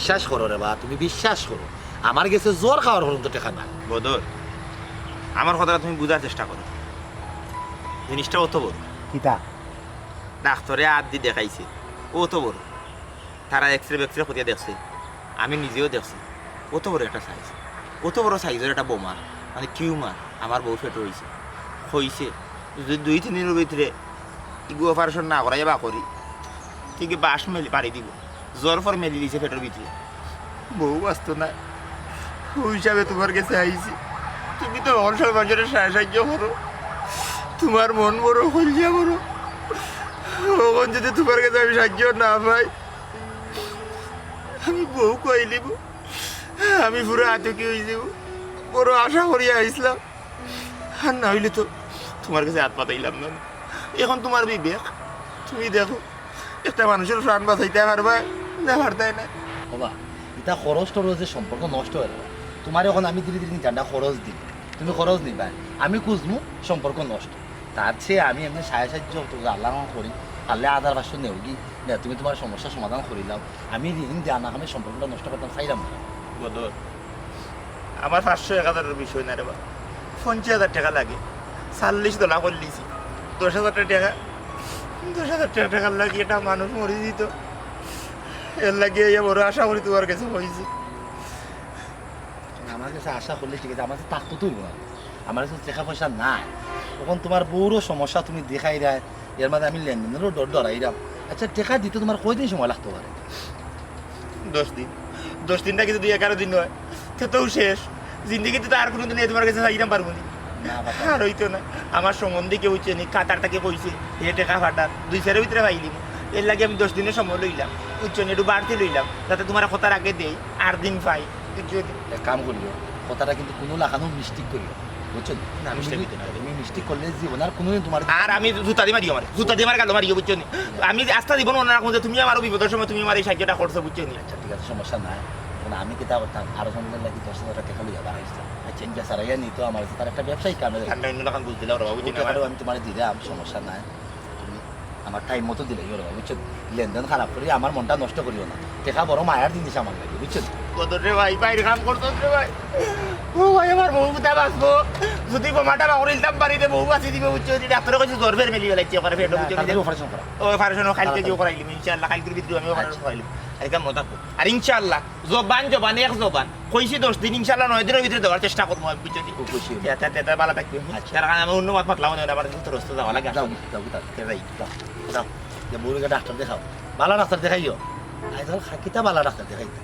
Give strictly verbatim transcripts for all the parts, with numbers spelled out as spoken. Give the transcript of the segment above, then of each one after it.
বিশ্বাস করো রে বা, তুমি বিশ্বাস করো, আমার গেছে জোর খাওয়ার পর্যন্ত টেকা নাই। বদর, আমার কথাটা তুমি বুঝার চেষ্টা করো। জিনিসটা অত বড়। কিতা? ডাক্তরে আত দি দেখাইছে, অত বড়। তারা এক্সরে বেক্সরে করিয়া দেখছে, আমি নিজেও দেখছি, অত বড় একটা সাইজ, অত বড় সাইজর একটা বোমা, মানে টিউমার আমার বউর পেটো অইছে। কইছে যদি দুই তিন দিনর ভিতরে ইগু অপারেশন না করাইয়া বা করি, ঠিক বাশ মেলি পাড়ি দিব। জ্বর ফর মেলি দিছে পেটর ভিতরে, বউ বাঁচতো না। অউ হিসাবে তুমার গেছে আইছি। তুমি তো হকল সব মানুষরে সাহায্য করো, তুমার মন বড়, কলিজা বড়। অখন যদি তুমার গেছে আমি সাহায্য না পাই, আমি বউ কইলিব, আমি পুরা আতকি অইযিব। বড় আশা করিয়া আইছলাম, আর না অইলে তো তুমার গেছে আত পাতাইলাম না। অখন তুমার বিবেক, তুমি দেখো, একটা মানুষর প্রাণ বাঁচাইতায় পারবায় না পারতায় না। ওবা, ইতা খরচ টরচ যে সম্পর্ক নষ্ট অয় রে বা। তুমারে অখন আমি ধীরে ধীরে জানটা খরচ দিমু, তুমি খরচ নিবায়, আমি খুঁজমু, সম্পর্ক নষ্ট। তার চেয়ে আমি এমনে সাহায্য সাহায্য তো আল্লাহ করি, পারলে হাজার পাঁচশো নেওগি, না তুমি তুমার সমস্যা সমাধান করিলাও। আমি ঋণ দিয়া না আমি সম্পর্কটা নষ্ট করতাম চাইলাম না। বদর, আমার পাঁচশো এক হাজারর বিষয় না রে বা, পঞ্চাশ হাজার টেকা লাগে, চল্লিশ দলা করিলিছি, দশ হাজার টেকা, দশ হাজার টেকা, টেকার লাগি একটা মানুষ মরি দিত, এর লাগি এই বড় আশা করি তুমার গেছে অইছি। আমার গেছে আশা করলে ঠিক আছে, আমার গেছে থাকতো তো অইবো না, আমার গেছে টেকা পয়সা নাই। অখন তুমার বউরও সমস্যা তুমি দেখাইরায়, এর মাঝে আমি লেনদেনরও ডর ডরাইরাম। আচ্ছা, টেকা দিতে তুমার কয়দিন সময় লাগতো পারে? দশ দিন। দশ দিনটা যদি এগারো দিন অয়, তে তো শেষ। জিন্দেগিতে তো আর কুনুদিন তুমার গেছে চাইতাম পারমু নি। না, বাবা। আর অইতো না। আমার সম্বন্ধে কেউ অইছে নি, কাতার থাকি কইছে, হে টেকা পাঠার, দুই চাইর ভিতরে পাইলিমু। এর লাগি আমি দশ দিনর সময় লইলাম, বুঝছো নি? একটু বাড়তি লইলাম, যাতে তুমার কথার আগে দেই, আর দিন পাই, বুঝছো নি? এক কাম করিও, কথাটা কিন্তু কুনু লাখানো মিস্টেক করিও, বুঝছো নি? না, মিস্টেক অইতো না। তুমি মিস্টেক করলে জীবন আর কুনুদিন তুমার আর আমি জুতা দি মারিও আমারে, জুতা দি আমার গালো মারিও, বুঝছো নি? আমি আস্তা জীবন মনে রাখমু যে তুমি আমার বিপদর সময় তুমি আমার এই সাহায্যটা করছো, বুঝছো নি? আচ্ছা, ঠিক আছে, সমস্যা নাই। অখন আমি কিতা করতাম, আরো জনর লাগি দশ হাজার টেকা লইয়া বাড়াইছিলাম। আচ্ছা। ইনকা সারাইয়া নিতো আমার কাছে, তার একটা ব্যবসায়িক কামে লাগে। ঠান্ডা অন্য লাখান বুঝ দিলাও রে বাবা, বুঝছো নি? ওটা আমার কারণে আমি তুমারে দিলাম, সমস্যা নাই। তুমি আমার টাইম মতো দিলাইও রে বাবা, বুঝছো? লেনদেন খারাপ করি আমার মনটা নষ্ট করিও না। টেকা বড় মায়ার জিনিস আমার লাগি, বুঝছো? বদর রে ভাই, ভাইর কাম করছস রে ভাই। ও ভাই, আমার বউ বুঝা বাঁচবো। যদি বোমাটা বাগর ইলতাম বাড়িতে বউ বাঁচি দিবে, বুঝছো? যদি ডাক্তরে কইছে জ্বর ফের মেলি বেলাইছে, ওখানে ফের, না, বুঝছো? তাড়াতাড়ি অপারেশন করা। ও অপারেশন কালকে তাড়াতাড়ি। গিয়ে করাইলিমু, ইনশাআল্লাহ, কালকের ভিতরে আমি অপারেশন আচ্ছা। করাইলিমু। একদম মজা কর। আর ইনশাআল্লাহ, জবান, জবান, এক জবান। কইছি দশ দিন, ইনশাআল্লাহ নয় দিনর ভিতরে দেওয়ার চেষ্টা করমু আমি, বুঝছো নি? খুব খুশি হইলাম। তে, তে, তে, ভালা থাকিও। আচ্ছা। তার কারণে আমি অন্য মাত মাতলাম না, আমার একটু রস্তে যাওয়া লাগে। যাও, যাও, যাও, যাও। যাও। যে বউরে ডাক্তার দেখাও, ভালা ডাক্তার দেখাইও। আইজ কাল খাকিতা ভালা ডাক্তার দেখাইতা।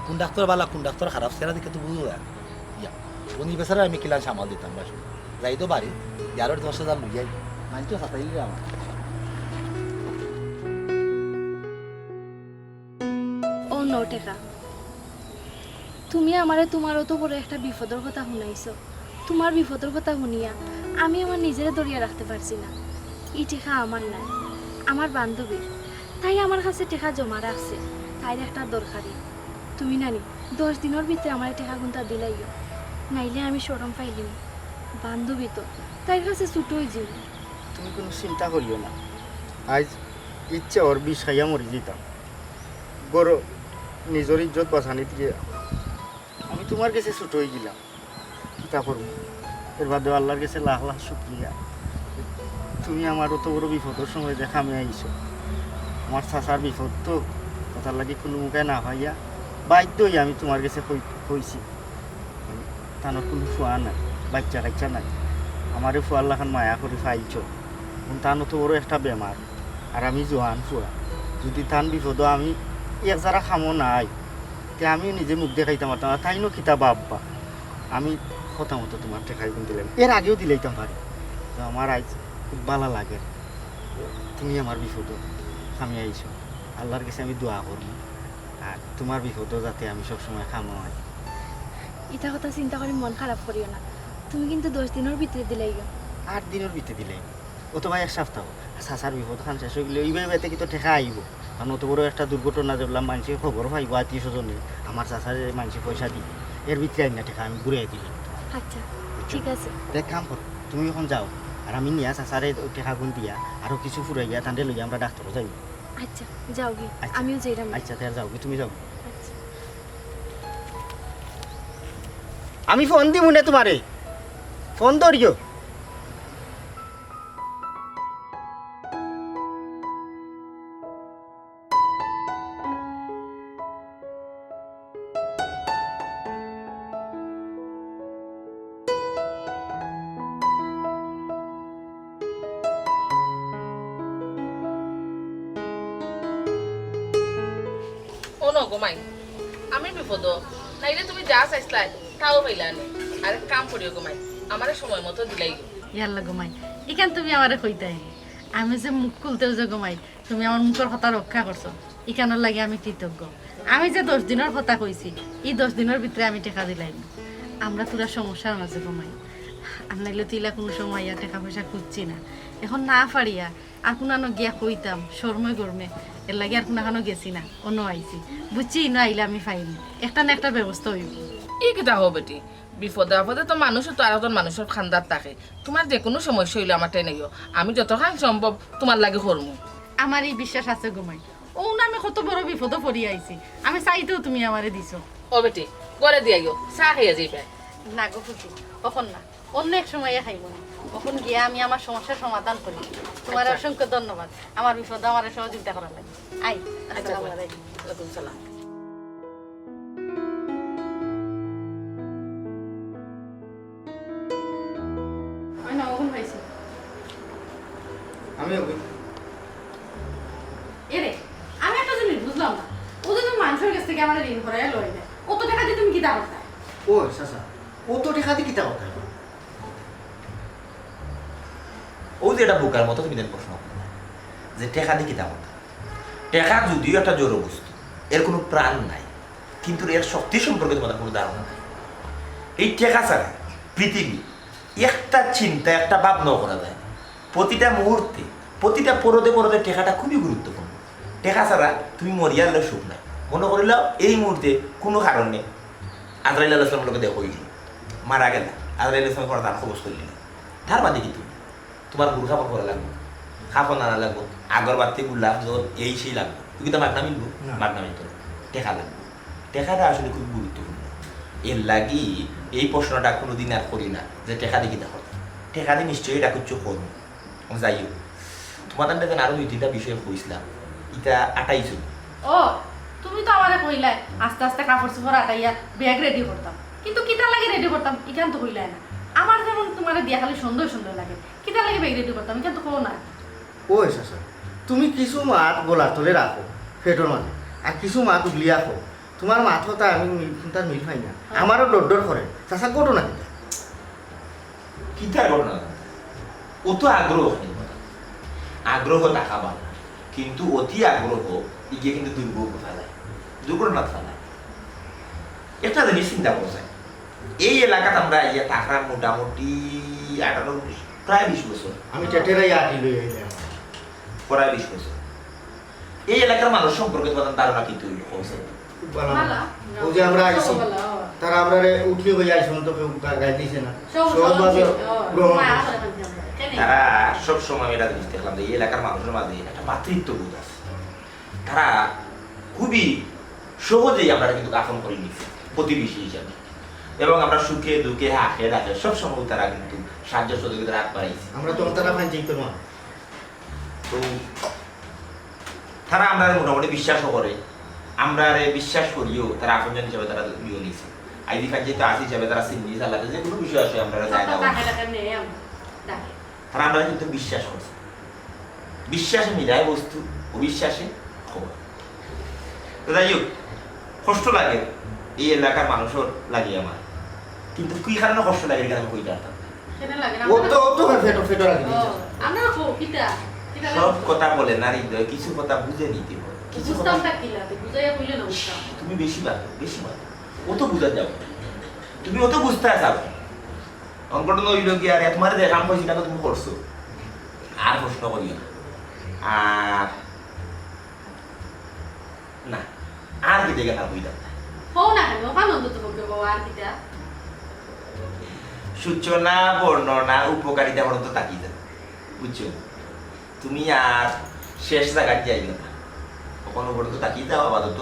কুন ডাক্তার ভালা, কুন ডাক্তার খারাপ, সেটা দেখে তো বুঝো না। ইয়া, উনি বেচারা আমি কিলান সামাল দিতাম, বাস। যাই তো বাড়ি, ইয়ারোর দশ হাজার লইয়াই। মানছো সাতাইলে আমার। ও নটেকা, তুমি আমারে তুমার অত বড় একটা বিপদর কথা হুনাইছো। তুমার বিপদর কথা হুনিয়া আমি আমার নিজেরে ধরিয়া রাখতে পারছি না। ই টেকা আমার নায়, আমার বান্ধবীর। তাই আমার কাছে টেকা জমা রাখছে, তাইর একটা দরকারি। তুমি নানি দশ দিনর ভিতরে আমার টেকা গুনতা দিলাইও, নাইলে আমি শরম পাইলিমু। বান্ধবী তো, তাইর কাছে ছুটো অইযিমু। তুমি কুনু চিন্তা করিও না, আইজ ইচ্ছা অর বিষ খাইয়া মরি যিতাম। গরো নিজর ইজ্জত বাঁচানিত গিয়া আমি তুমার গেছে ছুটো অইগেলাম। কিতা করমু? এর বাদেও আল্লার গেছে লাখ লাখ শুকরিয়া। তুমি আমার অত বড় বিপদর সময় যে কামে আইছো। আমার চাচার বিপদ তো, কথার লাগি কুনু মুখে না পাইয়া বাধ্য অইয়া আমি তুমার গেছে কই-, কইছি। তানর কুনু ফুয়া নাই, বাইচ্চা কাইচ্চা নাই। আমারে ফুয়ার লাখান মায়া করি পাইছো। এখন তান অত বড় একটা বেমার, আর আমি জোয়ান ফুয়া। যদি তান বিপদো আমি এক জারা কামো নাই, তে আমি নিজে মুখ দেখাইতাম পারতাম না। তাইনও কিতা ভাববা? আমি কথা মতো তুমার টেকাগুন দিলাম, এর আগেও দিলাইতাম পারি। তো আমার আইজ খুব ভালা লাগে, তুমি আমার বিপদো কামে আইছো। আল্লার গেছে আমি দোয়া করি, আর তুমার বিপদো যাতে আমি সবসময় কামো আই। ইতা কথা চিন্তা করি মন খারাপ করিও না, তুমি কিন্তু দশ দিনর ভিতরে দিলাইও। আট দিনর ভিতরে দিলাইমু, অথবা এক সপ্তাহ। চাচার বিপদ খান শেষ অইগেলে ইবায় ইবায় থাকি তো টেকা আইবো, কারণ অত বড় একটা দুর্ঘটনা দেখলাম, মানষে খবর পাইবো, আত্মীয় স্বজনে, আমার চাচারে মানষে পয়সা দিবো, এর ভিতরে আইনা টেকা আমি ঘুরাই দিলাম। আচ্ছা, ঠিক আছে। তে এক কাম করো, তুমি অখন যাও, আর আমি নিয়া চাচারে টেকাগুন দিয়া আরো কিছু ফুরাইয়া তানরে লইয়া আমরা ডাক্তারো যাইমু। আচ্ছা, যাওগি, আচ্ছা। আমিও যাইরাম। আচ্ছা, তে যাওগি, তুমি যাও। আচ্ছা। আমি ফোন দিমু নে তুমারে, ফোন ধরিও। অনো গো মাই, আমি বিপদো, নাইলে তুমি যা চাইছলায় তাও পাইলায় নে। আরেক কাম করিও গো মাই, আমারে সময় মতো দিলাইও। ইয়াল্লা গো মাই, ইখান তুমি আমারে কইতায় নি। আমি যে মুখ খুলতেউ যে গো মাই, তুমি আমার মুখর কথা রক্ষা করছো, ইখানর লাগি আমি কৃতজ্ঞ। আমি যে দশ দিনর কথা কইছি, ই দশ দিনর ভিতরে আমি টেকা দিলাইমু। আমরা থুড়া সমস্যার মাঝে গো মাই, আর নাইলে তো ইলা কুনু সময় আইয়া টেকা পয়সা খুঁজছি না। এখন না পারিয়া আর কুনানো গিয়া কইতাম, শরমে গরমে, এরলাগি আর কুনাখানো গেছি না, অনো আইছি। বুঝছি, ইনো আইলে আমি পাইমু, একটা না একটা ব্যবস্থা অইবো। ই কিতা কও বেটি, বিপদে আপদে তো মানুষও তো আরেকজন মানুষর কান্দাত থাকে। তুমার যেকুনু সমস্যা অইলে আমারে নেইও, আমি যতখান সম্ভব তুমার লাগি করমু। আমার ই বিশ্বাস আছে গো মাই, অউ না আমি কত বড় বিপদো পড়িয়া আইছি, আমি চাইতেউ তুমি আমারে দিছো। ও বেটি, ঘরে দিয়া আইও, চা খাইয়া যাইবায়। না গো ফুফি, অখন না, অন্য এক সময় খাইমু নে। অখন গিয়া আমি আমার সমস্যার সমাধান করি। তুমারে আচ্ছা। অসংখ্য ধন্যবাদ আমার বিপদো আমারে সহযোগিতা করার লাগি। আই, আচ্ছা, আসসালামু আলাইকুম। ওয়ালাইকুম সালাম। আমি অখন পাইছি। এরে, আমি একটা জিনিস বুঝলাম না। অউ যে তুমি মানষর গেছ থাকি আমারে ঋণ করাইয়া লইলায়, অত টেকা দি তুমি কিতা করতায়? ও চাচা, অত টেকা দি কিতা করতায়? অউ যে একটা বোকার মতো তুমি যেন প্রশ্ন করো যে টেকা দি কিতা করতায়? টেকা যদিও একটা জড় বস্তু, এর কুনু প্রাণ নাই, কিন্তু এর শক্তি সম্পর্কে তুমার কুনু ধারণা নাই। এই টেকা ছাড়া পৃথিবী একটা চিন্তা, একটা ভাবনাও করা যায় না। প্রতিটা মুহূর্তে, প্রতিটা পরতে পরতে টেকাটা খুবই গুরুত্বপূর্ণ। টেকা ছাড়া তুমি মরিয়া গেলেও সুখ নাই। মনো করিলাও এই মুহূর্তে কুনু কারণে আজরাইল আলাইহিস সালামর লগে দেখা অইলো, মারা গেলা, আজরাইল আলাইহিস সালামে তান কবজ করিলিলা, তার বাদে কিতা? তুমার গুরু কাপড় পরা লাগবো, কাপড় আনা লাগবো, আগরবাতি, গোলাপ জল, এই সেই লাগবো। ইগুতা মাগনা মিলবো? না। মাগনা মিলতো না। টেকা লাগবো। টেকাটা আসলে খুব গুরুত্বপূর্ণ। এরলাগি এই প্রশ্নটা কুনুদিন আর করি না যে টেকা দি কিতা করতাম। টেকা দি নিশ্চয়ই ইটা কিচ্ছু করমু। আমি যাই হোক, তুমার তানরে যেন আরো দুই তিনটা বিষয় কইছলাম, ইটা আটাইছো। ও, তুমি তো আমারে কইলায় আস্তে আস্তে কাপড় চোপড় আটাইয়া ব্যাগ রেডি করতাম, কিন্তু কিতার লাগি রেডি করতাম ইখান তো কইলায় না। আমার যেমন তুমারে দিয়া খালি সন্দেহ সন্দেহ লাগে, কিতার লাগি ব্যাগ রেডি করতাম ইখান তো কও না। ওই চাচা, তুমি কিছু মাত গলার তলে রাখো, পেটর মাঝে, আর কিছু মাত উগলিয়া কও। তুমার মাত কথায় আমি মিল, কুনটার মিল পাই না। আমারও ডর ডর করে। চাচা, ঘটনা কিতা? কিতার ঘটনা? অত আগ্রহ কেনে? আগ্রহ থাকা ভালা, কিন্তু অতি আগ্রহ ইগিয়ে কিন্তু দুর্ভোগ ফালায়, দুর্ঘটনাত ফালায়। একটা জিনিস চিন্তা করা যায়, এই এলাকাত আমরা আইয়া থাকরাম মোটামুটি আঠারো, বিশ, প্রায় বিশ বছর। আমি টেটেরাই আটি লই আইলাম। প্রায় বিশ বছর। এই এলাকার মানুষ সম্পর্কে তুমার ধারণা কিতা অইলো, কও চাই? খুব ভালা। ভালা। অউ যে আমরা আইছি, ভালা। তারা আমরারে উঠি অইয়া আইছে, অন্তত কেউ গা-, গাই দিছে না। সব, সহজভাবে সহজভাবে, ও, গ্রহণ মায়া করছে। করে মানছে আমরা। কেনে? তারা সব সময় আমি একটা জিনিস দেখলাম যে এই এলাকার মানুষর মাঝে একটা ভ্রাতৃত্ববোধ আছে। তারা খুবই সহজেই আমরারে কিন্তু আপন করি নিছে প্রতিবেশী হিসাবে, এবং আমরা সুখে দুঃখে হাসে রাগে সব সময় তারা কিন্তু সাহায্য সহযোগিতার হাত বাড়াইছে। আমরা তো তারা পাঞ্চাইতো না। তো তারা আমরারে মোটামুটি বিশ্বাসও করে, আমরারে বিশ্বাস করিও তারা আপনজন হিসাবে তারা ইয়ে নিছে। আইজি পাঞ্চাইতো আছি হিসাবে তারা চিনি চালাতে যে কুনু বিষয় আছে আমরারে যায় না। তারা আমরারে কিন্তু বিশ্বাস করছে। বিশ্বাসে মিলায় বস্তু, অবিশ্বাসে খবর। তো যাই হোক, কষ্ট লাগে এই এলাকার মানুষর লাগি আমার, কিন্তু কি কারণে কষ্ট লাগে ইটা আমি কইতাম পারতাম না। কেনে লাগে না? ও তো, ও তো ফেটো, ফেটো রাখি দিছে। আমরা কো, কিতা? কিতা সব লাগে? কথা বলে না হৃদয়, কিছু কথা বুঝে নিতে হয়। কিছু বুঝতাম কথা না কি লাগে? বুঝাইয়া কইলে না বুঝতাম। তুমি বেশি মাতো, বেশি মাতো। অত বুঝা যাও। তুমি অত বুঝতে চাও। অঙ্কটা অইলো কি, আর তুমারে যে কাম কইছি না, তুমি করছো। আর প্রশ্ন করিও না। আর না, আর কিতা কইতাম না। কও না কেনে? অখান অন্তত পক্ষে কও, আর কিতা? সূচনা, বর্ণনা, উপকারিতা পর্যন্ত থাকি যাও। বুঝছো? তুমি আর শেষ জাগাত যাইও না। অখন পর্যন্ত থাকি যাও আপাতত।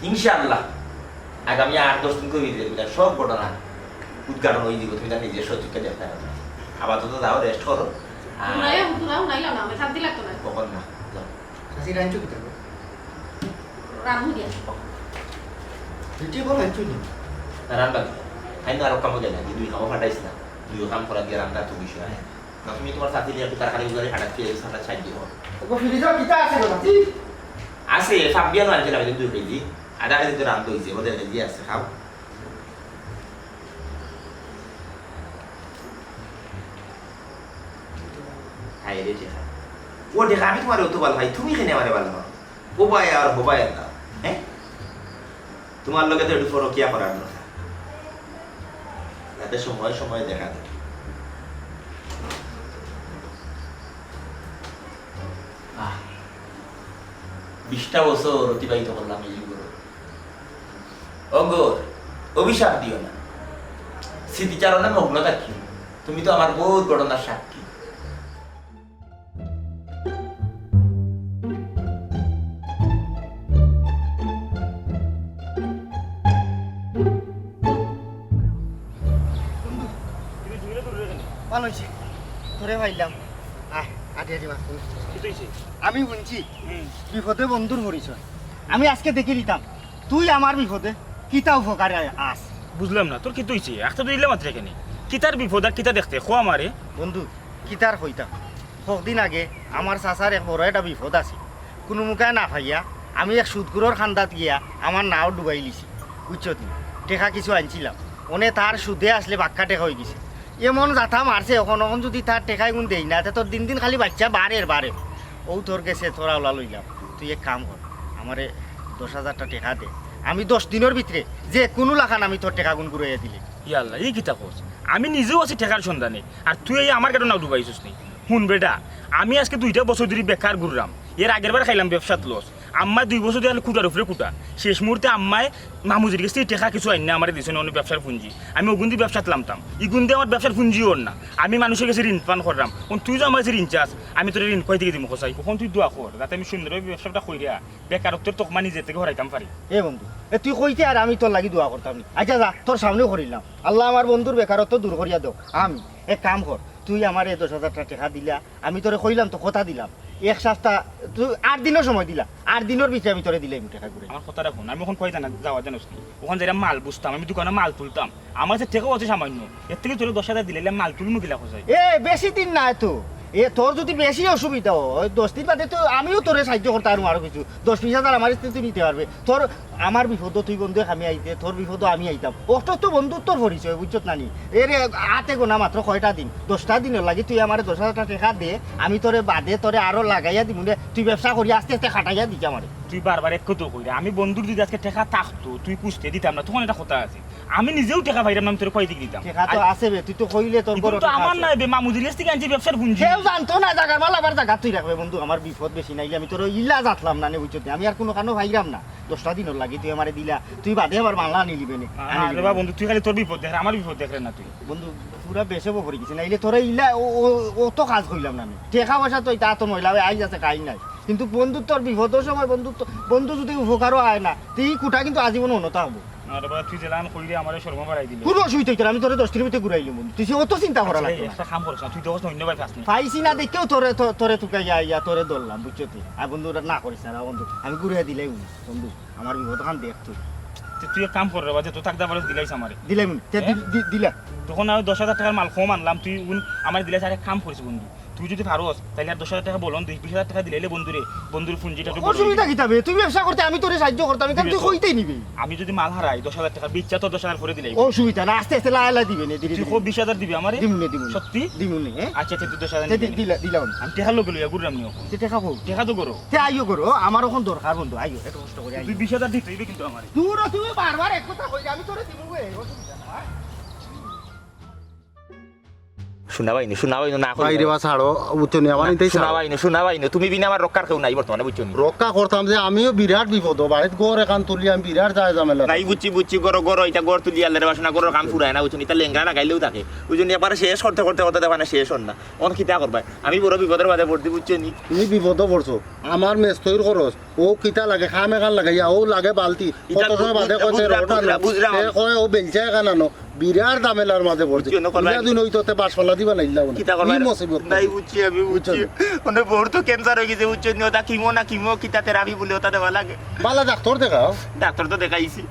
ইনশাআল্লাহ, আগামী আট দশ দিন করি দিলে বুঝলে সব ঘটনা উদ্ঘাটন হয়ে দিব, তুমি তার নিজের চোখে দেখতে পারবে। আপাতত যাও, রেস্ট করো। আর হুনাইয়া হুনা হুনাইলাম না, আমি শান্তি লাগতো না। কখন না, যাও। চাচি, রাঞ্চু কিতা গো? রান্ধু দিয়া। ভিডিও কল রাঞ্চু নি? না, রান্না কি? তাই না, আরো কামো যায় না, দুই কামো ফাটাইস না, দুই কাম করা দিয়ে রান্না তো বিষয় হয়। না, তুমি তোমার চাচি নিয়ে একটু তাড়াতাড়ি উজারে হাঁটাচ্ছি, এই সাথে সাইড দিয়ে। ওগো, ফ্রিজে কিতা আছে গো, চাচি? আছে, ফাবিয়ানো আনছিলাম, এই দুই কেজি। আধা কেজি তো রান্ধ হইছে, ওদের কেজি আছে, খাও। হায় রে টেকা। ও টেকা, আমি তোমার অত ভালো ভাই, তুমি কেনে আমারে ভালো পাও? ও ভাই আর হো ভাই আল্লাহ, হ্যাঁ? তোমার লগে তো একটু পরকিয়া করার দরকার। যাতে সময় সময় দেখা যায়। আহ, বিশটা বছর অতিবাহিত করলাম এই ঘরো। অগর, অভিশাপ দিও না। স্মৃতিচারণে মগ্ন থাকি। তুমি তো আমার বহুত ঘটনার সাক্ষী। ভালো হইছে, তোরে পাইলাম। আয়, আটি আটি মাছ তুল। কি হইছে? আমি শুনছি, হুম। বিপদে বন্ধুর পরিচয়। আমি আজকে দেখি নিতাম, তুই আমার বিপদে কিতা উপকারে আস। বুঝলাম না, তোর কিতা হইছে? আখতা তো দিলাম মাত্র এখানে। কিতার বিপদ আর কিতা দেখতে? কো আমারে। বন্ধু, কিতার কইতাম? কদিন আগে আমার চাচার এক বড় একটা বিপদ আছে। কুনু মুখায় না পাইয়া আমি এক সুদখুরর খান্দাত গিয়া আমার নাও ডুবাই লিছি। বুঝছত নি? টেকা কিছু আনছিলাম। অনে তার সুদে আসলে বাক্কা টেকা হয়ে গেছে। এমন জাতা মারছে, অখন, অখন যদি তার টেকা এগুন দেই না, তে তোর দিন দিন খালি বাচ্চা বাড়ের, বাড়ের। ও তোর গেছে, তোরা ওলা লইলাম। তুই এক কাম কর, আমারে দশ হাজারটা টেকা দে। আমি দশ দিনর ভিতরে যে কুনু লাখান আমি তোর টেকাগুন ঘুরাইয়া দিলে। ইয়া আল্লাহ, ই কিতা কস? আমি নিজেও আছি টেকার সন্ধানে, আর তুই এই আমার গেটো নাও ডুবাইছস নি? হুন বেটা, আমি আজকে দুইটা বছর ধরি বেকার ঘুররাম। এর আগের বার খাইলাম ব্যবসাত লস। আম্মায় দুই বছর ধরি কুটার উপরে কুটা। শেষ মুহূর্তে আম্মায় মামুজির গেছ থাকি টেকা কিছু আইন্না আমারে দিছইন, অনো ব্যবসার পুঞ্জি। আমি ওগুন দি ব্যবসাত লামতাম। ইগুন দি আমার ব্যবসার পুঞ্জি অর না। আমি মানুষর গেছে ঋণ পান কররাম। অখন তুই যে আমার গেছে ঋণ চাস, আমি তোরে ঋণ কই থাকি দিমু কছাই? অখন তুই দোয়া কর, যাতে আমি সুন্দরভাবে ব্যবসাটা কইরা বেকারত্বর তকমা নিজে থাকি হরাইতাম পারি। এ বন্ধু, এ তুই কইতে আর আমি তোর লাগি দোয়া করতাম নি। আচ্ছা যা, তোর সামনেউ করিলাম। আল্লায় আমার বন্ধুর বেকারত্ব দূর করিয়া দেউক। আমি, এক কাম কর, তুই আমারে দশ হাজারটা টেকা দিলা, আমি তোরে কইলাম তো, কথা দিলাম, এক সপ্তাহ, তুই আট দিনর সময় দিলা, আট দিনর ভিতরে আমি তোরে দিলাইমু টেকা ঘুরে। আমার কথাটা হুন, আমি অখন কই জানা, যাওয়া জানোস নি? অখন যাইরা মাল বুঝতাম, আমি দোকানো মাল তুলতাম, আমার গেছে টেকাও আছে সামান্য, এর থাকি তোরে দশ হাজার দিলাইলে মাল তুলমু কিলা কছাই? এ, বেশি দিন নাই তো। এ, তোর যদি বেশি অসুবিধা অয়, দশ দিন বাদে তো আমিও তোরে সাহায্য করতাম পারমু আরো কিছু। দশ বিশ হাজার আমার গেছ থাকি তুই নিতে পারবে। তোর, আমার বিপদো তুই বন্ধু আমি আইতে, তোর বিপদো আমি আইতাম। অত তো বন্ধুত্বর পরিচয়, বুঝছত না নি? এরে, আতে গোনা মাত্র কয়টা দিন, দশটা দিনর লাগি তুই আমারে দশ হাজারটা টেকা দে, আমি তোরে বাদে তোরে আরো লাগাইয়া দিমু নে, তুই ব্যবসা করি আস্তে আস্তে খাটাইয়া দিস আমারে। তুই বারবার এক কথা কইরা, আমি বন্ধুর যদি আজকে টেকা থাকতো, তুই কুস্তে দিতাম না, তখন একটা কথা আছে। আমি নিজেও টেকা পাইরাম না, আমি তোরে কই থাকি দিতাম। টেকা তো আর আছে বে, তুই তো কইলে তোর ইগুন বড় তো টেকা আমার আছে। নায় বে, মামুজির গেছ থাকি আনছি ব্যবসার পুঞ্জি। কেউ জানতো না, জাগার মাল আবার জাগাত তুই রাখবে বন্ধু, আমার বিপদ বেশি, নাইলে আমি তোরে ইলা জাতলাম না নে, বুঝছত নি? আমি আর কুনু কানো পাইরাম না। দশটা দিনর লাগি তুই আমারে দিলা, তুই বাদে আবার মাল আনিলিবে নে, আরে আনিলিবে বা নে। বন্ধু, তুই খালি তোর বিপদ দেখরে, আমার বিপদ দেখরে না তুই। বন্ধু, পুরা বেশে বফরি গেছি, নাইলে তোরে ইলা ও, ও, অত কাজ কইলাম না আমি। টেকা পয়সা তো ইতা তো ময়লা অয়, আইজ আছে কাইল নাই। কিন্তু বন্ধু তোর বিপদর সময় বন্ধু তো, বন্ধু যদি উপকারও আয় না, তে ই কুটা কিন্তু আজীবন অনতা হবো। আরে বা তুই যেলান কইরে আমারে শরমো বাড়াই দিলে। কুনু অসুবিধা অইতো না, আমি তোরে দশ দিনর ভিতরে ঘুরাইলিমু বন্ধু। তুই সে অত চিন্তা করা আচ্ছা, লাগতো না। একটা কাম করিস না, তুই তো অন্য ভাই পাস নি। পাইছি না দেখিয়াউ তোরে, তো-, তোরে তুকাইয়া আইয়া তোরে ধরলাম, বুঝছত নি? আর বন্ধু, ওটা না করিস না, বন্ধু। আমি ঘুরাই দিলাই বন্ধু। আমার বিপদ খান দেখ তুই। তে তুই এক কাম কর রে বা, যে তো থাকদা পারস দিলাইস আমারে। দিলাই মনে, তে হ্যাঁ? দি-, দি-, দিলা। তখন আমি দশ হাজার টেকার মাল কম আনলাম, তুই উন আমারে দিলাইস, আর এক কাম করিস বন্ধু, তুই যদি পারস, তাইলে আর দশ হাজার টেকা বলন, দুই বিশ হাজার টেকা দিলাইলে বন্ধুরে, বন্ধুর পুঞ্জিটা একটু বড় অসুবিধা অইবে। কিতা বে? তুই ব্যবসা করতে আমি তোরে সাহায্য করতাম, আমি দিবে তুই তো। কইতেই নিবি। আমি যদি মাল হারাই, দশ হাজার টেকা বেচা তো দশ হাজার পরে দিলাইব। অসুবিধা না, আস্তে আস্তে লায় লায় দিবে নে, ধীরে তুই ধীরে। কো বিশ হাজার দিবে আমারে? দিমু নে, দিমু নে। সত্যি? দিমু নে, হ্যাঁ? আচ্ছা, আচ্ছা, তুই দশ হাজার তে দি-, নিবি। দিলা, দিলাম। আমি টেকা লগে লইয়া ঘুরলাম নি অখন। তে টেকা কো? টেকা তো করো। তে আইও করো, আমার অখন দরকার বন্ধু, আইও, এত কষ্ট করি আইও। তুই বিশ হাজার দিতে অইবে কিন্তু আমারে। দূর হ, তুমি বারবার এক কথা কইলে আমি তোরে দিমু বে, অসুবিধা নাই। হুনো ভাইনু, হুনো ভাইনু, না কইও। ভাইরে বা ছাড়ো, বুঝছো নি? আমার ইনতেই ছাড়ো। হুনো ভাইনু, হুনো ভাইনু, তুমি বিনা আমার রক্ষার কেউ নাই বর্তমানে, বুঝছো নি? রক্ষা করতাম যে আমিও বিরাট বিপদ, বাড়িত ঘর এখান তুলি আমি বিরাট যায় ঝামেলা। নাই, বুঝছি, বুঝছি, ঘর, ঘর, ইটা ঘর তুলি আল্লারে বাসনা, ঘরর কাম ফুরায় না, বুঝছো নি? ইটা লেংড়া লাগাইলেও থাকে, বুঝছো নি? একবারে শেষ করতে করতে করতে দেখো না শেষ অর না। অন কিতা করবায়? আমি বড় বিপদর মাঝে পড়ছি, বুঝছো নি? তুমি বিপদো পড়ছো, আমার মেস্তইর খরচ, ও কিতা লাগে, খাম এখান লাগাইয়া, ও লাগে বালতি, ইটা কত সময় বাদে বুঝরা, কয় তে বুঝরা, রড আনো, বুঝরা, বুঝরা, তে কয় ও বেলচা এখান আনো, বিরাট ঝামেলার মাঝে পড়ছে। বুঝছো না, করবা ইলা কি? দিন হইতো তে বাঁশ ফালা দিবা না, ইলা বলে। কিতা করবা? ই মুসিবত নাই, পড়ছে। বুঝছি আমি, বুঝছো বুঝছি। না? মানে বউর তো ক্যান্সার অই গেছে, বুঝছো নি? ওটা কিমো না কিমো, কিতা থেরাপি বলে, ওটা দেওয়া লাগে। বালা ডাক্তার দেখাও। ডাক্তার তো দেখাইছি,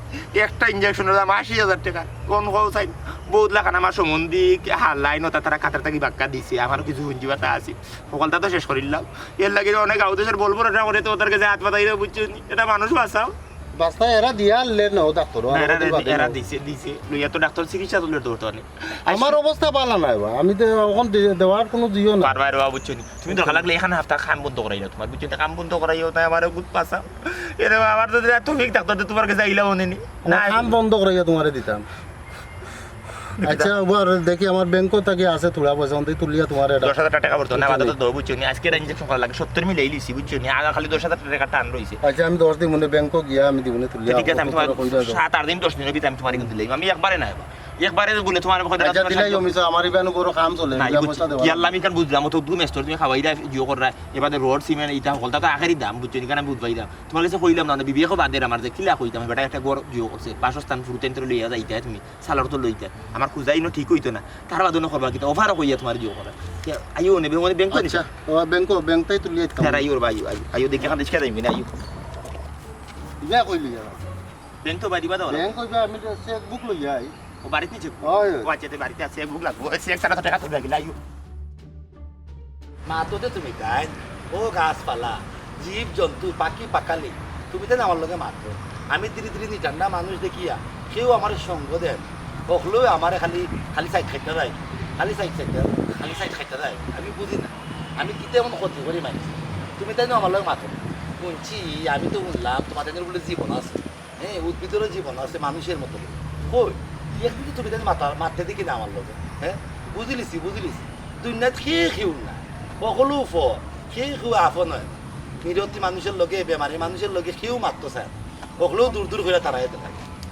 একটা ইঞ্জেকশনর দাম আশি হাজার টেকা। কোন কও চাই? বহুত লাখান আমার সম্বন্ধী, হার লাইন, ওটা তারা কাতার থাকি বাক্কা দিছে, আমারও কিছু পুঞ্জি পাতা আছে। হকলতা তো শেষ করিলাম। এর লাগি অনেক গাঁও দেশের বল ভরসা করে তো ওদের কাছে হাত পাতাই দেবো, বুঝছো নি? এটা মানুষ বাঁচাও। বাস্তা এরা দিয়া লে নাও ডাক্তার, না, এরা, এরা দিছে, দিছে। লইয়া তো ডাক্তার চিকিৎসা চলে তো বর্তমানে। আমার অবস্থা ভালা নাই বা, আমি দে-, অখন দে-, দেওয়ার কোনো দিও না। পারবা রে বাবা, বুঝছো নি? তুমি দরকার লাগলে এখান হাপ্তা কাম বন্ধ করাই না তোমার, বুঝছো নি? কাম বন্ধ করাই না, আমার গুদ পাসা। এরে বাবা, আমার তো দেয়া তৌফিক ডাক্তার তো তোমার কাছে আইলা মনে নি। না, কাম বন্ধ করাইয়া তোমারে দিতাম। আচ্ছা, ওবার দেখি আমার ব্যাংকও থাকি আছে থুড়া পয়সা, ওখান থাকি তুলিয়া তোমার এটা দশ হাজার টেকা পড়তো না, আপাতত ধরো, বুঝছো নি? আজকে এটা ইঞ্জেকশন করা লাগে, সত্তর মিলাই লিছি, বুঝছো নি? আর খালি দশ হাজার টেকা টান রইছে। আচ্ছা, আমি দশ দিন মনে ব্যাংকও গিয়া আমি দিবনে তুলিয়া ঠিক আছে, আমি তোমার সাত আট দিন, দশ দিনের ভিতরে আমি তোমার কিন্তু দিলাম। আমি একবারে না, একবারে বলে তোমার কথা আচ্ছা, দিলাই, আমি তো আমার ইবানো বড় কাম চলে, নাই, ইবা বুঝছি। পয়সা দেওয়া। ইয়াল্লা, আমি কারণ বুঝলাম, ও তো দু মেস্তর তুমি খাওয়াই দেয়, জিও কর রায়, এবারে রড, সিমেন্ট, ইটা হকলতা তো আখেরি দাম, বুঝছো নি? কারণ আমি বুঝবাই দাম। তোমার কাছে কইলাম না, বিবেকও বাদে আমার যে কিলা কইতাম, বেটা একটা ঘর জিও করছে, বাসস্থান ফুরুতেন তোর লইয়া যাইতা তুমি। সালার তো লইতা। আমার খুঁজা ইনো ঠিক অইতো না। তার বাদে না করবা কিতা? অফারও কইয়া তোমার জিও করা। কে আইও নেবে, মানে ব্যাংক আচ্ছা, নিছে। ও ব্যাংক, ব্যাংক তাই তুলিয়া দিতাম। না, আইও রে ভাই, আইও, আইও, আইও, দেখি এখন রিক্সা যাইবি না, আইও। ইয়া কইলি যাবা। ব্যাংক তো বাড়ি বাদা ওরা। ব্যাংক কইবা, আমি তো চেক বুক লইয়া আই। ও বাড়িত নিছে? ওই, ওই। ও আচ্ছা, তে বাড়িতে আছে, চেক বুক লাগবো। ওই চেক ছাড়া তো টাকা তুলবে কিনা, আইও। মাতো দে তুমি তাইন, ও গাছপালা, জীব জন্তু, পাখি পাখালি, তুমি তাইন আমার লগে মাতো। আমি ধীরে ধীরে নিটান্ডা মানুষ দেখিয়া কেউ আমার সঙ্গ দেন, হকলেও আমারে খালি, খালি সাইড খাইতে দেয়, খালি সাইড খাইতে দেয়, খালি সাইড খাইতে দেয়। আমি বুঝি না, আমি কিতা এমন ক্ষতি করি মাইনষে? তুমি তাইন আমার লগে মাতো। হুনছি, আমি তো হুনলাম তোমার তাইনর বুলে জীবন আছে। হ্যাঁ, উদ্ভিদেরও জীবন আছে মানুষের মতো। কই, একদিন তো তুমি তাইন মাতা-, মাততে দেখি না আমার লগে। হ্যাঁ, বুঝিলিছি, বুঝিলিছি। দুনিয়াত কে কেউ না, হকলেউ পর, কে কেউ আপন অয় না। মিরতি মানুষের লগে, বেমারি মানুষের লগে কেউ মাততো চায় না। হকলেউ দূর দূর কইরা তারাই থাকে।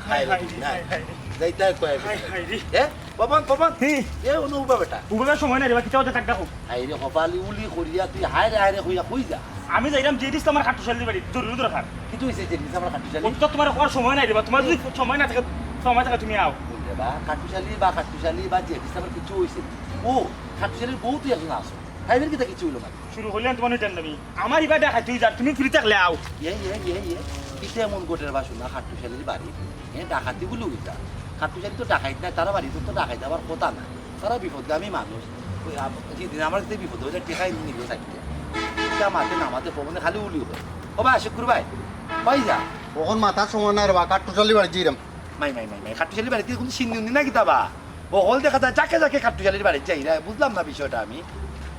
হায় রে, হায় রে, না। হায় রে। যাইতা কয় হায়, হায় রে। হ্যাঁ? পবন, পবন। হি। এ, অনু উবা বেটা। উবা সময় নাই রে বা, কিতা অইছে তাক ডাকো। হায় রে, কপালি উলি করিয়া তুই হায় রে, হায় রে কইয়া কই যা। আমি যাইরাম জেড ইসলামর খাট্টুশালীর বাড়ি, জরুরি দরকার। কিতা অইছে জেড ইসলামর খাট্টুশালী? অত তোমার কওয়ার সময় নাই রে বা, তোমার যদি সময় না থাকে, সময় থাকে তুমি আও। বললে বা, খাট্টুশালী বা খাট্টুশালী বা জেড ইসলামর কিচ্ছু অইছে না। ও, খাট্টুশালীর বউ তুই একজন আছো। তাইদের কিতা কিচ্ছু অইলো না? শুরু করলেন তোমার ওই টেন্ডামি। আমার ইবা ডাকাতি অই যার, তুমি ফ্রি থাকলে আও। ইয়ে, ইয়ে, ইয়ে, ইয়ে। কিতা এমন ঘটের বা শুনা খাট্টুশালীর বাড়ি? এ, ডাকাতি বলে অই যার। খাট্টুশালী তো ডাকাইত নায়, তারা বাড়িত তো ডাকাইত আবার কথা না। তারা বিপদগামী মানুষ। ওই আম-, যেদিন আমার যে বিপদ অইলে টেকা এনে নিল চাইতে। ইটা মাতে না মাতে পবনে খালি উলি হয়। ও ভাই, শুক্কুর ভাই, কই যা? অখন মাতার সময় নাই রে বা, খাট্টুশালীর বাড়ি যাইরাম। মাই, মাই, মাই, মাই, খাট্টুশালীর বাড়িত কুনু সিন্নি উন্নি না কিতা বা? অকল দেখা যায় যাকে যাকে খাট্টুশালীর বাড়িত যাইরা, বুঝলাম না বিষয়টা আমি।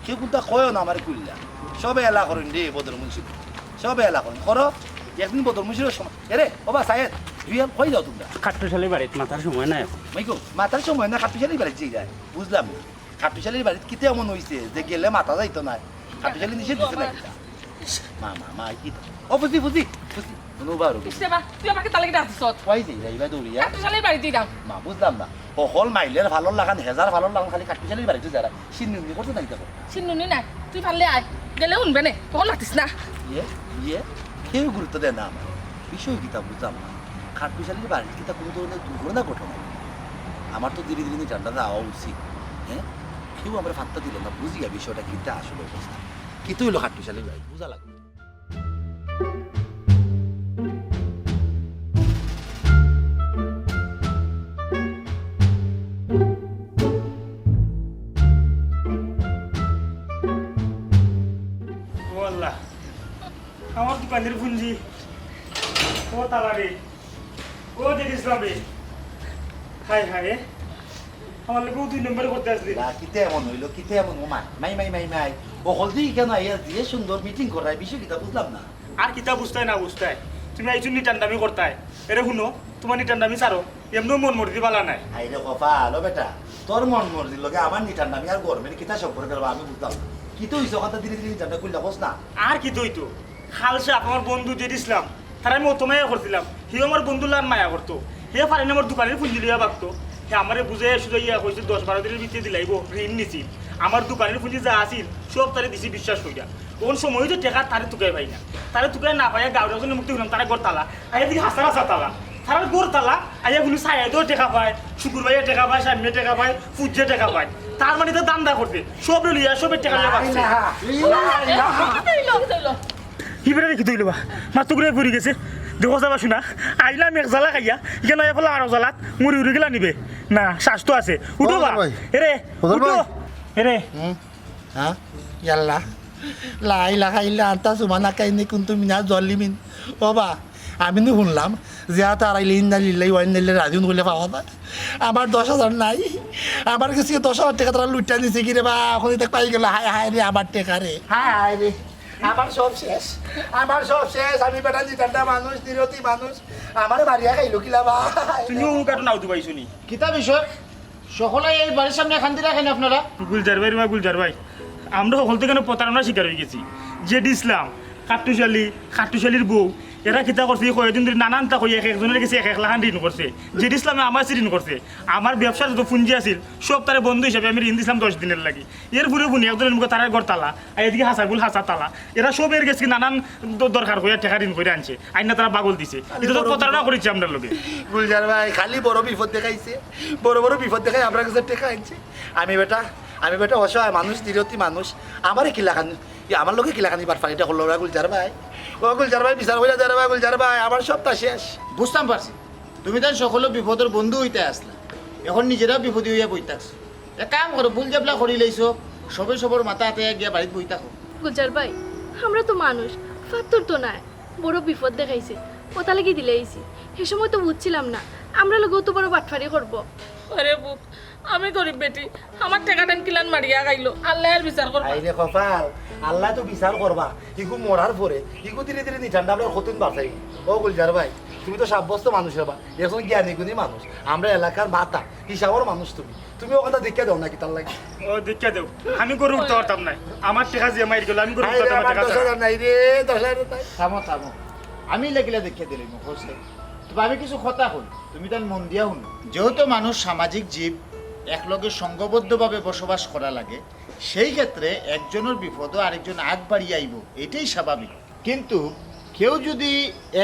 কেউ কুনতা কয়ও না আমারে খুলিয়া। সবে এলা করইন রে বদর মুন্সি। সবে এলা করইন। করো, একদিন বদর মুন্সির সময়। এরে, ও বা সায়েদ, রিয়েল, কই যাও তুমরা? খাট্টুশালীর বাড়িত মাতার সময় নাই অখন। মাই গো, মাতার সময় না, খাট্টুশালীর বাড়িত যাইরা। বুঝলাম না। খাট্টুশালীর বাড়িত কিতা এমন অইছে যে গেলে মাতা যাইতো নায়? খাট্টুশালীর নিষেধ দিছে না কিতা? মা, মা, মা, কি? ও, ফুসি, ফুসি, ফুসি, কোনো বার হবে। ইস রে বা, তুই আমারে তার লাগি ডাক দিছস? কই যাইরা ইবা দৌড়িয়া? খাট্টুশালীর বাড়িত যাইরাম। মা, বুঝলাম না। হকল মাইলের ফালর লাখান, হেজার ফালর লাখান খালি খাট্টুশালীর বাড়িত যাইরা। সিন্নি উন্নি করতে নাই তখন। সিন্নি উন্নি নাই। তুই পারলে আয়। গেলে হুনবে নে। তখন মাতিস না। ইয়ে, ইয়ে, কেউ গুরুত্ব দেয় না আমার। বিষয় কিতা বুঝলাম না। খাট্টুশালীর বাড়িত কিতা কোনো ধরনের দুর্ঘটনা ঘটে নাই? আমার তো ধীরে ধীরে নিটান্ডা যাওয়া উচিত। হ্যাঁ? কেউ আমারে পাত্তা দিল না। বুঝিয়া বিষয়টা কিতা আসলে অবস্থা। কিতা অইলো খাট্টুশালীর বাড়িত? বুঝা লাগবে। ও আল্লাহ, আমার দোকানের পুঞ্জি, ও তালা রে, ও জেড ইসলাম রে, হায় হায়, আমার লগে দুই নম্বরি করতে আসলি। না, কিতা এমন অইলো, কিতা এমন, ও মাই, মাই, মাই, মাই, মাই। অকল তুই কেনে আইয়া যে সুন্দর মিটিং করায়, বিষয় কিতা বুঝলাম না। আর কিতা বুঝতায় না বুঝতায়, তুমি আইছো নিটান্ডামি করতায়। এরে হুনো, তোমার নিটান্ডামি ছাড়ো, এমনেও মন মর্জি ভালা নাই। হায় রে কপাল, ও বেটা, তোর মন মর্জির লগে আমার নিটান্ডামি আর গরমের কিতা সম্পর্ক রে বা, আমি বুঝলাম না। কিতা অইছে কথা ধীরে ধীরে নিটান্ডা খুললা কস না। আর কিতা অইতো? খাল সাব আমার বন্ধু জেড ইসলাম, তারে আমি অত মায়া করছিলাম, হিও আমার বন্ধুর লাখান মায়া করতো। হে পারে না আমার দোকানের পুঞ্জি লইয়া ভাগতো। হে আমারে বুঝাইয়া সুঝাইয়া কইছিল দশ বারো দিনের ভিতরে দিলাইবো, ঋণ নিছিল। আমার দোকানের পুঞ্জি যা আছিল সব তারে দিছি বিশ্বাস কইরা। অখন সময় তো টেকা তারে তুকাই পাই না। তারে তুকাই না পাইয়া গাউর একজনের মুখ থাকি হুনলাম তারার ঘর তালা। আইয়া দেখি হাছার হাছা তালা। তারার ঘর তালা। আইয়া হুনি সায়েদও টেকা পায়, শুকুর ভাইয়ে টেকা পায়, সাম্যে টেকা পায়, ফুজ্জে টেকা পায়। তার মানে তো ধান্দা করছে। সবরে লইয়া, সবর টেকা লইয়া ভাগছে। ইলাহা, ইলাহা। হিবরে দেখি তুই লবা। মাথা ঘুরে পড়ি গেছে। দেখো যাবা শোনা। আইলাম এক জ্বালা খাইয়া, ইখান আইয়া ফেলা আরো জ্বালাত, মুড়ি উড়ি গেলা নিবে। না, শ্বাস তো আছে। উঠো বা। ভাই। এরে, উঠো। এরে। হুম? হ্যাঁ? ইয়াল্লা। লা ইলাহা ইল্লা আনতা সুবহানাকা ইন্নী কুনতু মিনাজ জালিমিন। ও বা, আমি নু হুনলাম যে আর তারা ইলে ইন্না লিল্লাহি ওয়া ইন্না ইলাইহি রাজিউন কইলে পাওয়া যায়। আমার দশ হাজার নাই। আমার গেছে দশ হাজার টেকা তারা লুইটা নিছে গি রে বা, অখন ইতা পাই গেলে হায় হায় রে আমার টেকা রে। হায় হায় রে। আমার সব শেষ। আমার সব শেষ। আমি বেটা নিটান্ডা মানুষ, নিরতি মানুষ। আমারে মারিয়া খাইলো কিলা বা। তুমিও উকাটো নাও দুবাই শুনি। কিতা বিষয়? সকলে এই বাড়ির সামনে খান্দি রাখেন আপনারা। গুলজার ভাই, রে বা গুলজার ভাই, আমরা হকল থাকি প্রতারণার শিকার অইগেছি। জেড ইসলাম, খাট্টুশ আলী, খাট্টুশ আলীর বউ, এরা কিতা করছে, এই কয়দিন ধরি নানানতা কইয়া এক একজনের গেছে এক এক লাখান ঋণ করছে। জেড ইসলামে আমার গেছে ঋণ করছে, আমার ব্যবসার যত পুঞ্জি আছিল সব তারে বন্ধু হিসাবে আমি ঋণ দিছিলাম দশ দিনের লাগি। এর পরে হুনি একজনের মুখে তারার ঘর তালা, আর এদিকে হাছার গুল হাছা তালা। এরা সব এর গেছে নানান দ-, দরকার কইয়া টেকা ঋণ কইরা আনছে। আইনা তারা বাগল দিছে। ইটা তো প্রতারণা করিছে আমরার লগে। গুলজার ভাই, খালি বড় বিপদ দেখাইছে, বড় বড় বিপদ দেখাই আমরার গেছে টেকা আনছে। আমি বেটা, আমি বেটা অসহায় মানুষ, নিরতি মানুষ। আমারে কিলাখান, ই আমার লগে কিলাখান ই বাটপারিটা করলো রে গুলজার ভাই। ও গুলজার ভাই, বিচার কইরা দে রে বা গুলজার ভাই, আমার সবটা শেষ। বুঝতাম পারছি, তুমি তাইন সকলর বিপদর বন্ধু অইতায় আছলা, অখন নিজেরাও বিপদি অইয়া বই থাকছো। এক কাম করো, ভুল যেবলা করিলাইছো, সবে সবর মাথা আতাইয়া গিয়া বাড়িত বই থাকো। গুলজার ভাই, আমরা তো মানুষ, ফাত্তর তো নায়। বড় বিপদ দেখাইছে, অতার লাগি দিলাইছি। হে সময় তো বুঝছিলাম না, আমরার লগেও তো বড় বাটপারি করবো। আরে বুক, আমি গরিব বেটি, আমার টেকাটান কিলান মারিয়া খাইলো, আল্লায় আর বিচার করবা। আইরে কপাল, আল্লায় তো বিচার করবা। ইগু মরার পরে, ইগু ধীরে ধীরে নিটান্ডা আমরার কতদিন বাঁচাইবো। ও গুলজার ভাই, তুমি তো সাব্যস্ত মানুষ রে বা, একজন জ্ঞানী গুণী মানুষ, আমরার এলাকার মাথা, হিসাবর মানুষ তুমি। তুমি অখানটা দেখিয়া দেও না কিতার লাগি? ও, দেখিয়া দেও। আমি গরু উঠতে পারতাম না। আমার টেকা যে মাইর গেল, আমি গরু উঠতে পারতাম না, আমার টেকা দশ হাজার নাই রে, দশ হাজার নাই। থামো, থামো। আমি লাগিলা দেখিয়া দিলাম, হোসেন। তবে আমি কিছু কথা কই, তুমি তান মন দিয়া হুনো। যেহেতু মানুষ সামাজিক জীব, একলগে সংঘবদ্ধভাবে বসবাস করা লাগে, সেই ক্ষেত্রে একজনের বিপদও আরেকজন আগ বাড়িয়া আইবো, এটাই স্বাভাবিক। কিন্তু কেউ যদি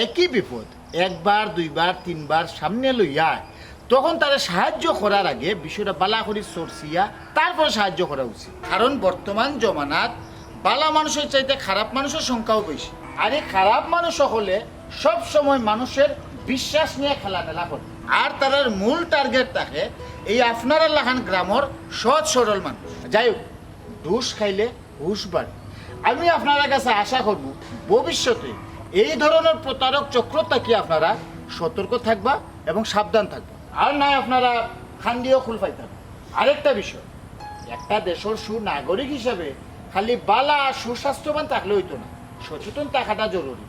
একই বিপদ একবার, দুইবার, তিনবার সামনে লইয়া আয়, তখন তারে সাহায্য করার আগে বিষয়টা বালা করি চর্চিয়া তারপরে সাহায্য করা উচিত। কারণ বর্তমান জমানাত বালা মানুষের চাইতে খারাপ মানুষের সংখ্যাও বেশি। আর এই খারাপ মানুষ হলে সব সময় মানুষের বিশ্বাস নিয়ে খেলামেলা করে। আর তারার মূল টার্গেট থাকে এই আপনারার লাখান গ্রামর সৎ সরল মানুষ। যাই হোক, ডুস খাইলে হুশ বাড়ে। আমি আপনারার কাছে আশা করব, ভবিষ্যতে এই ধরনের প্রতারক চক্র থাকি আপনারা সতর্ক থাকবা এবং সাবধান থাকবা। আর নায় আপনারা খান্দিও খুল পাইতা না। আরেকটা বিষয়, একটা দেশর সুনাগরিক হিসাবে খালি বালা আর সুস্বাস্থ্যবান থাকলে অইতো না, সচেতন থাকাটা জরুরি।